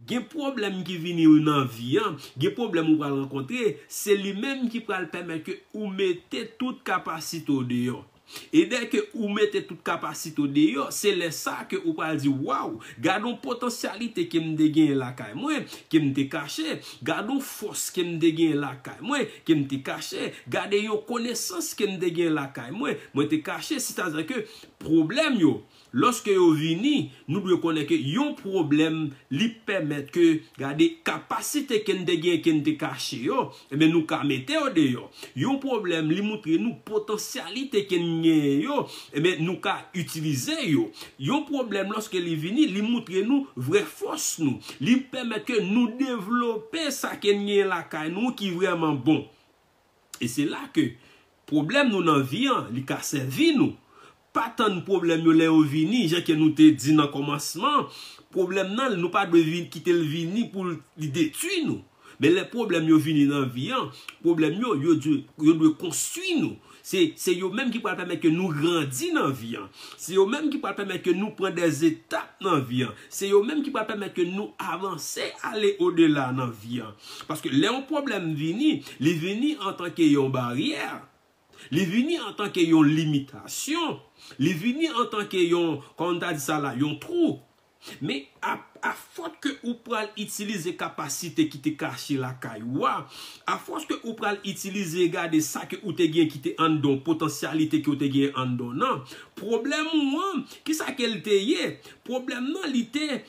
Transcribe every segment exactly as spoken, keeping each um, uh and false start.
Gen pwoblèm ki vini nan vi an, gen pwoblèm ou pral rankontre, se li menm ki pral pèmèt ke ou mete tout kapasite w deyò. E dèke ou mete tout kapasite w deyò, se lè sa ke ou pral di, waw, gade yon potansyalite ke m te genyen lakay mwen, ke m te kache, gade yon fòs ke m te genyen lakay mwen, ke m te kache, gade yon konesans ke m te genyen lakay mwen, mwen te kache, sètadi ke pwoblèm yo, lòske yo vini, nou dwe konnen ke yon pwoblèm, li pèmèt ke, gade, kapasite ke n te genyen, ke n te kache yo, ebyen, nou ka mete yo deyò. Yon pwoblèm, li moutre nou potansyalite ke n genyen yo, ebyen, nou ka itilize yo. Yon pwoblèm, lòske li vini, li moutre nou vrè fòs nou. Li pèmèt ke nou devlope sa ke n genyen lakay nou ki vrèman bon. E se la ke pwoblèm nou nan vi an, li ka sèvi nou. Pa tann pwoblèm yo lè yo vini, jan ke nou te di nan kòmansman, pwoblèm nan, nou pa dwe vin, kite l vini pou li detwi nou. Men lè pwoblèm yo vini nan vi an, pwoblèm yo, yo dwe, yo dwe konstwi nou. Se, se yo menm ki pral pèmèt ke nou grandi nan vi an. Se yo menm ki pral pèmèt ke nou pran dèzetap nan vi an. Se yo menm ki pral pèmèt ke nou avanse, ale odela nan vi an. Paske lè yon pwoblèm vini, li vini antanke yon baryè. Li vini antanke yon limitasyon. Li vini antanke yon, kòman ta di sa la, yon twou. Men a, afòt ke ou pral itilize kapasite ki te kache lakay ou a, afòs ke ou pral itilize gade sa ke ou te gen ki te anndan w, potansyalite ke ou te gen anndan w nan, pwoblèm ou an, kisa ke l te ye? Pwoblèm nan, li te,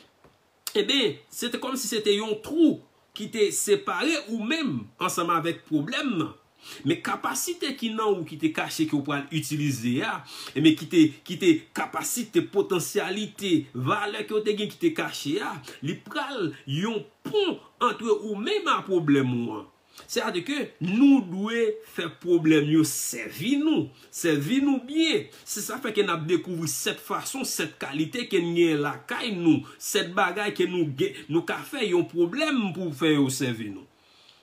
eben, se te kòmsi se te yon twou ki te separe ou menm ansanm avèk pwoblèm nan. Men kapasite ki nan ou ki te kache ke ou pral itilize a, e men ki te, ki te kapasite, potansyalite, valè ke ou te gen ki te kache a, li pral yon pon antre ou menm a pwoblèm ou an. Sètadi ke nou dwe fè pwoblèm yo sèvi nou, sèvi nou byen. Se sa fè ke n ap dekouvri sèt fason, sèt kalite ke n gen lakay nou, sèt bagay ke nou gen, nou ka fè yon pwoblèm pou fè yo sèvi nou.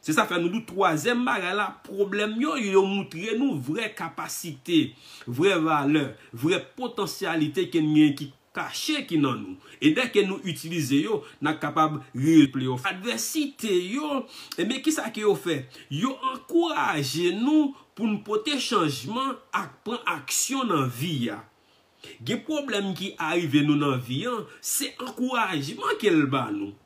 Se sa fè nou di twazyèm bagay la, pwoblèm yo, yo moutre nou vrè kapasite, vrè valè, vrè potansyalite ke n gen ki kache ki nan nou. E dèke nou itilize yo, n ap kapab reyout pleyòf. Advèsite yo, ebyen, kisa ke yo fè? Yo ankouraje nou pou n pote chanjman ak pran aksyon nan vi a. Gen pwoblèm ki arive nou nan vi an, se ankourajman ke l ba nou.